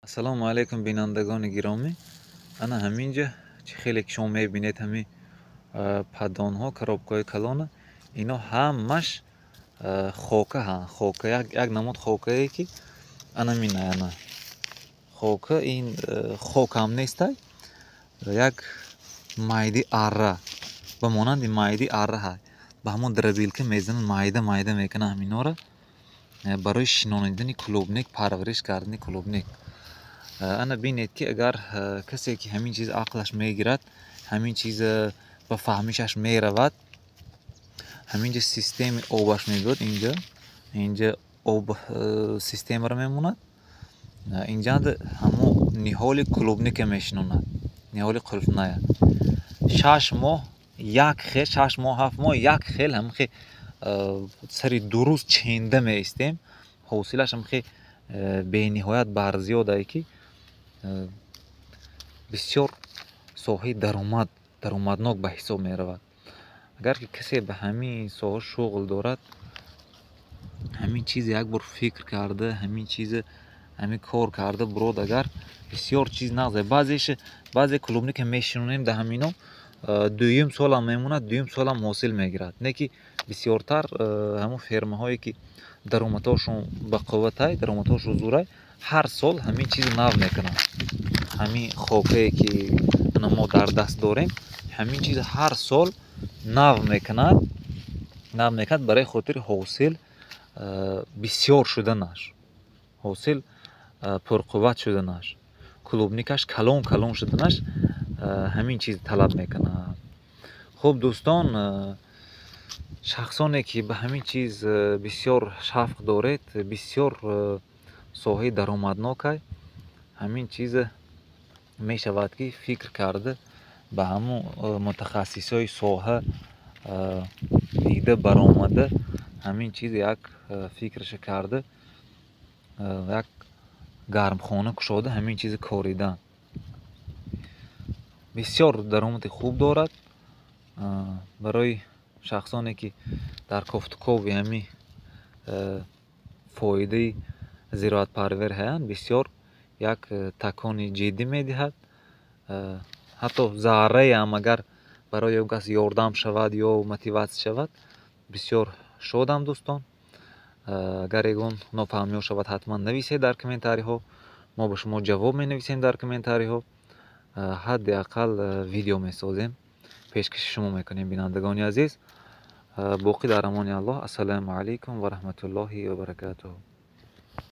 Ассалому алайкум, бинандагони гиромӣ. Ана ҳаминҷа, чӣ хеле ки шумо мебинед, ҳамин поддонҳо, коробкаҳои калона, ино ҳамаш хока ҳа, хока, як намуд хокае, ки ана мина, ана хока. Ин хок ҳам нестай, як майди арра, ба монанди майди арра ҳай. Ба ҳамон дробилка мезананд, майда майда мекунанд ҳаминора барои шинонидани клубник, парвариш кардани клубник. Ана бинед, ки агар касе ки ҳамин чиз ақлаш мегирад, ҳамин чиз ба фаҳмишаш меравад, ҳаминҷа системаи обаш мебиёд. Инҷа об системаро мемонад, инҷанда ҳамон ниҳоли клубника мешинонад, ниҳоли қулфная. 6 моҳ як хел, 6 моҳ, 7 моҳ як хел ҳамхе сари дуруст ченда меистем. Ҳосилаш ҳамхе бениҳоят барзиёдае, ки бисёр соҳаи даромаднок ба ҳисоб меравад. Агар ки касе ба ҳамин соҳа шуғл дорад, ҳамин чиз як бор фикр карда, ҳамин чиз, ҳамин кор карда бурод, агар бисёр чиз нағзе. Баъзеш, баъзе клубника мешинонем дар ҳамино, дуюм солам мемонад, дуюм солам ҳосил мегирад. Не ки бисёртар ҳамон фермаҳое ки даромадҳошон ба қувватай, даромадҳошон зӯрай, ҳар сол ҳамин чиз нав мекунанд. Ҳамин хокае ки мо дар даст дорем, ҳамин чиз ҳар сол нав мекунад, нав мекунад барои хотири ҳосил бисёр шуданаш, ҳосил пурқувват шуданаш, клубникаш калон калон шуданаш ҳамин чиз талаб мекунад. Хуб, дӯстон, шахсоне ки ба ҳамин чиз бисёр шавқ доред, бисёр соҳаи даромаднокай ҳамин чиз, мешавад ки фикр карда, ба ҳамун мутахассисҳои соҳа дида баромада, ҳамин чиз як фикраша карда, як гармхона кушода, ҳамин чизи коридан бисёр даромади хуб дорад. Барои шахсоне ки дар кофтукови ҳамин фоидаи зироатпарвар ҳаянд, бисёр як такони ҷиддӣ медиҳад. Ҳатто зарраеам агар барои он кас ёрдам шавад ё мотиватсия шавад, бисёр шодам. Дӯстон, агар ягон нофаҳмиҳо шавад, ҳатман нависед дар комментариҳо, мо ба шумо ҷавоб менависем дар комментариҳо, ҳадди ақал видео месозем, пешкаши шумо мекунем. Бинандагони азиз, боқӣ дар амони Аллоҳ. Ассалому алайкум ва раҳматуллоҳи ва баракатуҳ.